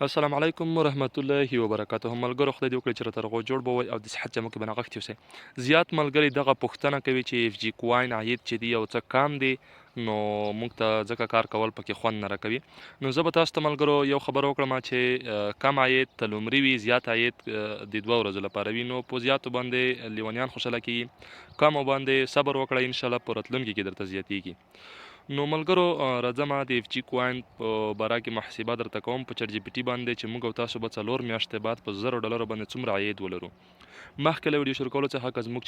السلام علیکم ورحمت الله وبرکاته. ملګرو، خدای دې وکړي چې راته روغ جوړ به وئ او د صحت جامو کې به نغښتي اوسئ. زیات ملګري دغه پوښتنه کوي چې اف جي کوین عاید چې دی یو څه کم دی، نو موږ ته ځکه کار کول پکې خوند نه راکوي. نو زه به تاسو ته ملګرو یو خبره وکړم چې کم عاید ته لومړي وي، زیات عاید د 2 ورځو لپاره وي. نو په زیاتو باندې لیونیان خوشحاله کیږي، کمو باندې صبر وکړئ، انشاءالله په راتلونکي کې درته زیاتیږي. نو ملګرو، راځم د اف جي کوین په باره کې محاسبه درته کوم په چټ جي پي ټي باندې چې موږ او تاسو به 4 میاشتې بعد په 1000 ډالرو باندې څومره عاید ولرو. مخکې له ویډیو شروع کولو څخه که زموږ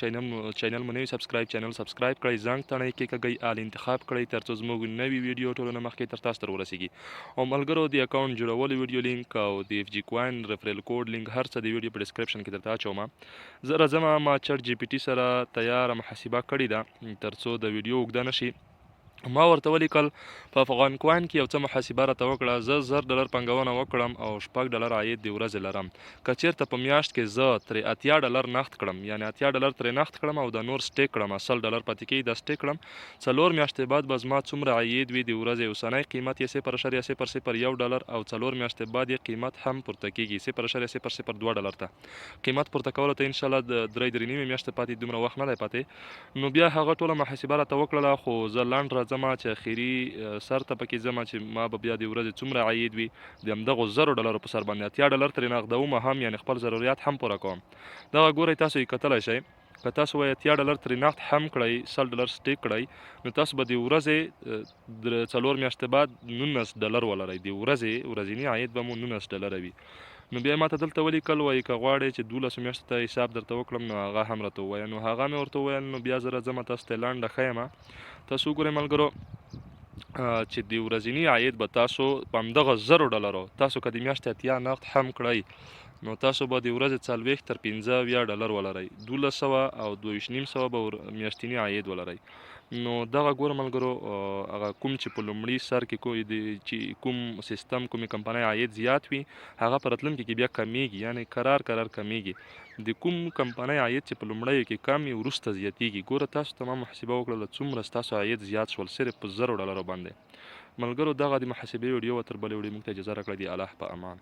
چینل مو نوی subscribe، channel subscribe کړئ، زنګ تڼۍ کېکاږئ، all انتخاب کړئ، ترڅو زموږ نوي ویډیو ټولو نه مخکې تر تاسو تر ورسیږي. او ملګرو، د اکاونټ جوړولو ویډیو لینک او د اف جي کوین referral code link هر څه د ویډیو په description کې درته اچوم. زه راځم، ما چټ جي پي ټي سره تیاره محاسبه کړې ده، ترڅو د ویډیو اوږده نه شي. ما ورته ولیکل په افغان کوین کې یو څه محاسبه راته وکړه. زه 1000 ډالر پانګونه وکړم او 6 ډالر عاید د ورځې لرم. که چیرته په میاشت کې زه ترې 80 ډالر نقد کړم، یعنی 80 ډالر ترې نقد کړم او دا نور stake کړم، 100 ډالر پاتې کېږي، دا stake کړم، 4 میاشتې بعد به زما څومره عاید وي د ورځې؟ اوسنی قیمت یې 0.001 ډالر او 4 میاشتې بعد یې قیمت هم پورته کېږي 0.002 ډالر ته. قیمت پورته کولو ته انشاءالله د درې درې نیمې میاشتې پاتې، دومره وخت نه دی پاتې. نو بیا هغه ټوله محاسبه راته وکړله، خو زه لنډ راځم چې اخري سر ته پکې ځم چې ما به بیا د ورځې څومره عاید وي د همدغو 1000 ډالرو په سر باندې. 80 ډالر ترې نغدوم هم، یعنې خپل ضروریات هم پوره کوم. دغه ګورئ، تاسو یې کتلی شئ. که تاسو وایي 80 ډالر ترې نقد هم کړئ، 100 ډالر stake کړئ، نو تاسو به د ورځې 4 میاشتې بعد 19 ډالر ولرئ. د ورځې ورځنی عاید به مو 19 ډالر وي. نو بیا ماته دلته ولیکل، وایي که غواړې چې 12 میاشتو ته حساب درته وکړم، نو هغه هم راته ووایه. نو هغه مې ورته وویل. نو بیا زه راځم، تاسو ته لنډه ښیم. تاسو وګورئ ملګرو چې د ورځنی عاید به تاسو په همدغه 1000 ډالرو، تاسو که د میاشتې 80 نقد هم کړئ، نو تاسو به د ورځې 40 تر 75 ډالر ولرئ. 1200 او 2250 به میاشتنی عاید ولرئ. نو دغه ګوره ملګرو، هغه کوم چې په لومړي سر کې کوی د چې کوم سیستم، کومې کمپنۍ عاید زیات وي، هغه په راتلونکي کې بیا کمیږي، یعنی کرار کرار کمیږي. د کوم کمپنۍ عاید چې په لومړیو کې کم وي، وروسته زیاتیږي. ګوره، تاسو ته ما محاسبه وکړله، څومره ستاسو عاید زیات شول صرف په 1000 ډالرو باندې. ملګرو، دغه د محاسبې ویډیو. تر بلې ویډیو موږ ته اجازه راکړئ. دی الله په امان.